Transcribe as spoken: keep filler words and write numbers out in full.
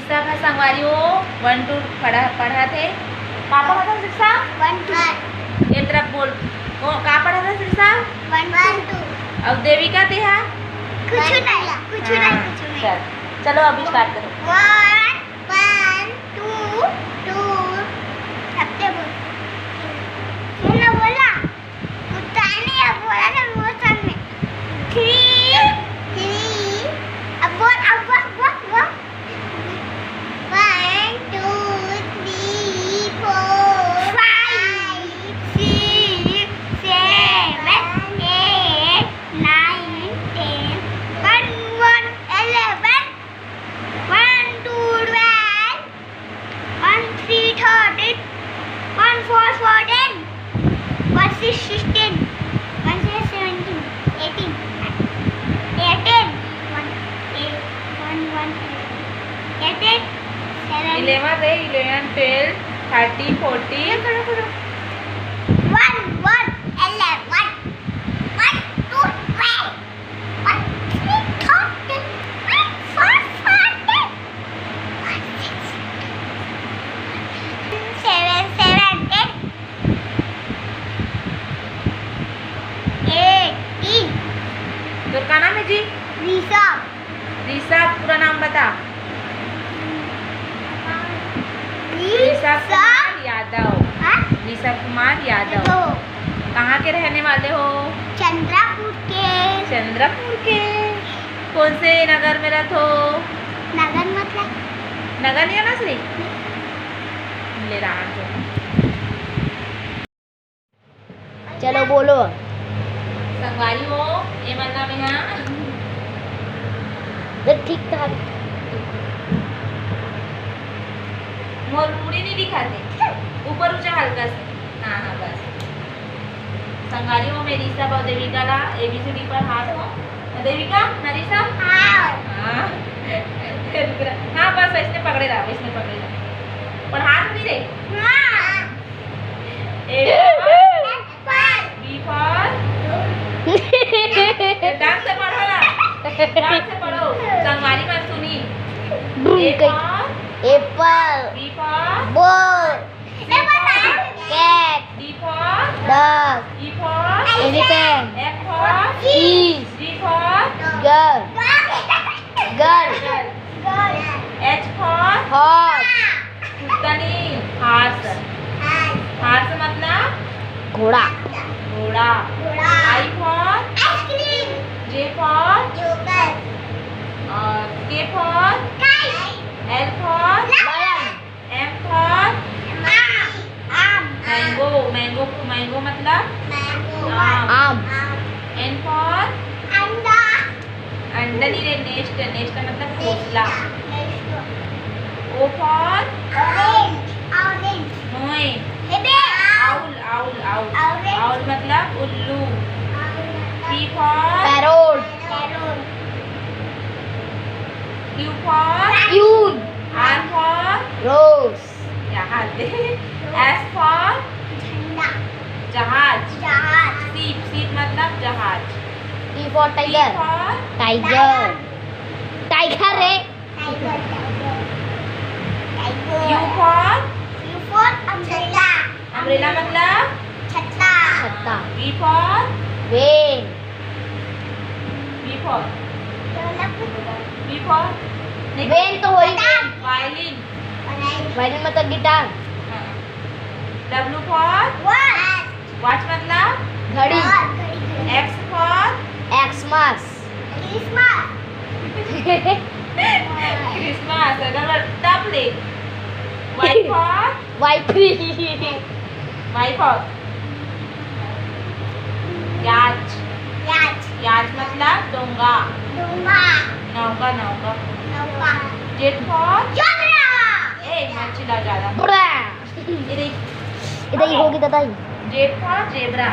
सब ह संगवारी हो, वन टू पढ़ा, पढ़त हे। का पढ़त हस ऋषभ? One two. ए तरफ बोल। ओ, का पढ़त हस ऋषभ? One two. अउ देविका, तेहा? कुछु नहीं, कुछु नहीं, हाँ, कुछु नहीं। चल, चलो अभी start करो। वन, वन, टू, टू। सबके बोल। सुन ना, बोल ना। उतानी अब बोला ना, मोर सामने। Three, three. अब बोल, अब बोल, बोल, बोल। One, two, three, four, five, six, seven, eight, nine, ten, one, one, eleven, one, two, twelve, one, three, thirteen, one, four, fourteen, one, six, sixteen, one, seven, seventeen, eighteen, eighteen, one, eight, one, one, eighteen, seven. Eleven रे, eleven, twelve, thirteen, fourteen. रुको, रुको, रुको। One, one, eleven, one, two, twelve. One, three, thirteen. One, four, fourteen. One, six, seven, seventeen. Eighteen. तोर का नाम है जी? ऋषभ। ऋषभ, पूरा नाम बता। ऋषभ कुमार यादव। हाँ? ऋषभ कुमार यादव। यादव। कहाँ के रहने वाले हो? चंद्रपुर के। चंद्रपुर के। कौन से नगर में रहत हो? नगर मतलब? नगर नहीं है ना श्री? ले रहा हूँ। चलो बोलो। संगवारी हो, ए मन ला मेहा। तो ठीक ठाक। मोर मुड़ी नहीं दिखाते, ऊपर ऊंचा हल्का से। हाँ, हाँ, बस। संगवारी हो, मैं ऋषभ अउ देविका ला A B C D पढ़ात हो। ना देविका, ना ऋषभ? हाँ। हाँ। हाँ, बस वैसने पकड़े रहा, वैसने पकड़े रहा। पढ़ात नहीं रे? हाँ। A for apple. B for ढंग से पढ़ो ना। ढंग से पढ़ो। संगवारी मन सुनी। A for apple. B for ball. C for cat. D for dog. E for elephant. F for fish. G for girl. Girl. H for horse. कुत्ता नहीं, horse. Horse मतलब घोड़ा। घोड़ा। I for ice cream. J for joker. और K for kite. L for lion. M for आम। Mango, mango, mango मतलब आम। आम। N for अंडा। अंडा नहीं रे, nest, nest मतलब घोंसला। Nest। O for orange, orange। नोए। Owl, owl, owl। Owl मतलब उल्लू। P for parrot। Q for queen। R for rose। जहाज। S for झंडा। जहाज। जहाज। Ship, ship मतलब जहाज। T for tiger। Tiger। Tiger रे। Tiger, tiger। U for umbrella। Umbrella मतलब छत्ता। छत्ता। V for van। V for। V for। Van तो होई। Violin। Violin मतलब guitar। हाँ। W for watch। Watch मतलब घड़ी। X for Xmas। Christmas। Christmas, अगर टप ले। Y for wife। Y for याच। याच। याच मतलब डोंगा। डोंगा। नौका, नौका। नौका। Z for zebra। ए, मत चिल्ला ज्यादा। बुरा। इधर ही। इधर ही होगी दादा ही। Z for zebra।